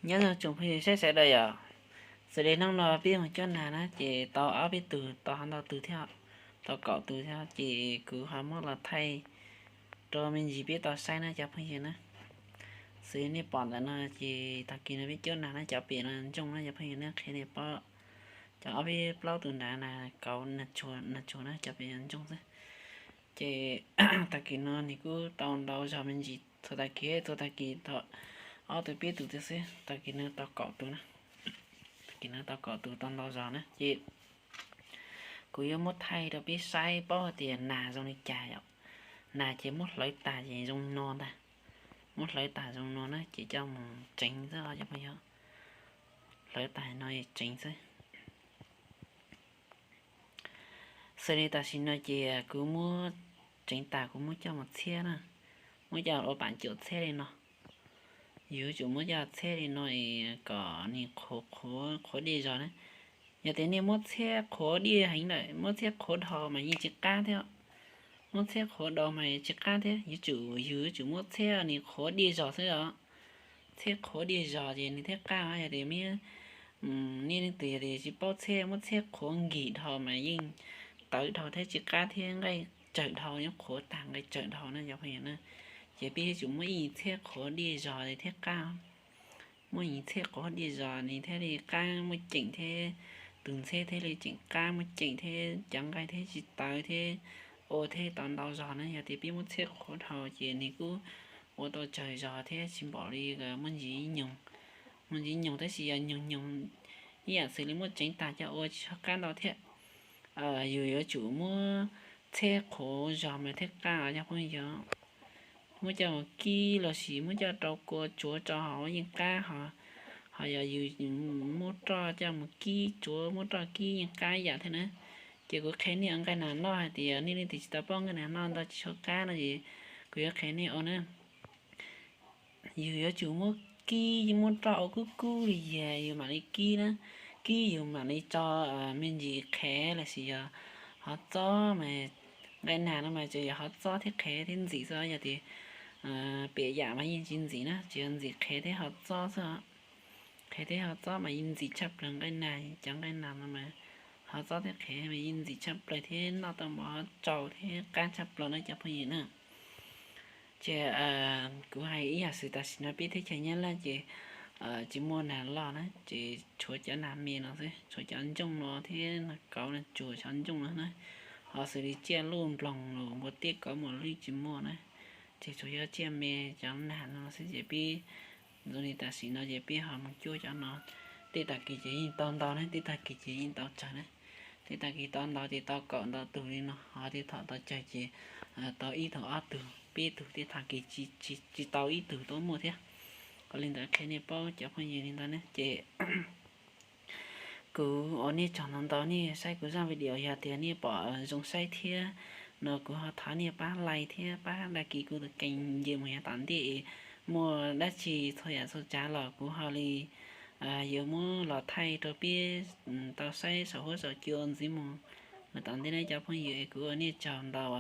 Nyob zoo tsoom phooj ywg saib sawv daws yom. Xws li hnub no peb mus cuab nas na ces tau ob peb tug, tau ho ntau tus thiab, tau kaum tus thiab ces kuv ho muab los thaij rau me ntsis peb tau saib na cov phooj ywg na. Xws li nej pom ntawm no ces tag kis no peb cuab nas na, cov pem no ntsooj na cov phooj ywg na, qhia nej paub. Cov ob peb plaub tus nrad na, kauv nas tsuag na, cov pem ntsooj xwb. Ces tag kis no nws kuj tau ntau zog me ntsis, txhua tag kis txhua tag kis tau ob tug peb tug tiag xwb, tag kis no tau kaum tus na. Tag kis no tau kaum tus, tau ntau zog na ces kuv yuav muab thaij rau peb saib paub hais tias nas zoo li cas yom. Nas ces muab hlawv tas ces zoo no ntag. Muab hlawv tas zoo no na ces coj mus tseev xwb os cov phooj ywg. Hlawv tas no tseev xwb. Xws li tam sim no ces kuv muab tseev tas kuv muab coj mus txhiab na, muab coj ua pam cuam txhiab li no. Yus yuav tsum muab coj txhiab li no es kom nws qhuav qhuav qhuav dej zog na. Yog tias nej muab txhiab qhuav dej heev lawm, muab txhiab qhuav dhau mas yeej tsis qab thiab. Muab txhiab qhuav dhau mas tsis qab thiab, yuav tsum, yus yuav tsum muab txhiab nws qhuav dej zog xwb os. Txhiab qhuav dej zog ces nws thiaj qab. Yog tias nej leej twg yog tias tsis paub txhiab, muab txhiab qhuav nkig dhau mas yeej tawv dhau thiab tsis qab thiab, nqaij tsawm dhau, yeej qhuav tag nqaij tsawm dhau na cov phooj ywg na. Ces peb yuav tsum muab ib txhiab qhuav dej zog thiaj qab. Muab ib txhiab qhuav dej zog nws thiaj li qab muaj ceem thiab, tus ntxhiab thiaj li tseem qab muaj ceem thiab, cov nqaij thiaj tsis tawv thiab, ua thiaj tau ntau zog na. Yog tias peb muab txhiab qhuav dhau ces nws kuj ua tau tsawg zog thiab tsis npaum li muaj ntsis ib nyoog. Muaj ntsis ib nyoog tab sis yog nyoog nyoog ib yam xws li muab tseev tas coj ua tsis tshua qab ntau thiab. Yus yuav tsum muab txhiab qhuav zog mas thiaj qab os cov phooj ywg. Muab coj mus kib los sis muab coj rau kua tsuav rau hauv yeej qab, ho yog yus muab roj coj mus kib tsuav, muab roj kib yeej qab ib yam thiab na. Ces kuv qhia nej ua nqaij nas noj hais tias nej leej twg tsis tau paub nqaij nas noj ntau tsis tshua qab no ces kuv yuav qhia nej ua na. Yus yuav tsum muab kib, muab roj ua kub kub li es yus mam li kib na. Kib yus mam li tso me ntsis qhev los sis yog hov txob mas, nqaij nas no mas tsuas yog hov txob thiab qhev thiab ntxim xwb, yog tias pem yam mas yeej tsis ntxim na, tsuas yog ntxim qhev thiab hov txob xwb. Qhev thiab hov txob mas yeej ntxim tshaj plaws nqaij nas, cov nqaij nas no mas hov txob thiab qhev mas yeej ntxim tshaj plaws thiab noj tau mov ho tsau thiab qab tshaj plaws na cov phooj ywg na. Ces kuv hais ib yam xwm tam sim no peb teb chaws Nyab Laj ces tsis muaj nas loj na, ces tshuav cov nas me no xwb, tshuav cov ntsooj no thiab nas kauv nas tsuag, cov ntsooj no na. Ho xws li tsiaj luj nploog los npua teb kauv mos lwj tsis muaj na, ces tshuav cov tsiaj me, cov nas no xwb ces peb, zoo li tam sim no ces peb ho mus cuab cov no. Tej tag kis ces yeej tau ntau na, tej tag kis ces yeej tau tsawg na. Tej tag kis tau ntau ces tau kaum ntau tug li no, ho tej thaum tau tsawg ces tau ib tug ob tug peb tug, tej tag kis tsis tau ib tug tau muaj thiab. Kom li ntawd qhia nej paub cov phooj ywg li ntawd ne ces kuv ua nej tsaug ntau ntau nej saib kuv zaj video, yog tias nej pom zoo saib thiab no kuv ho thov nej pab like thiab pab dag kis kuv tus kees nce mus yav tom ntej es muaj dab tsi txhua yam txhua tsav los kuv ho li yuav muab los thaij rau peb tau saib saum huab saum cua ntxiv mus lawm tom ntej na cov phooj ywg, es kuv ua nej tsaug ntau.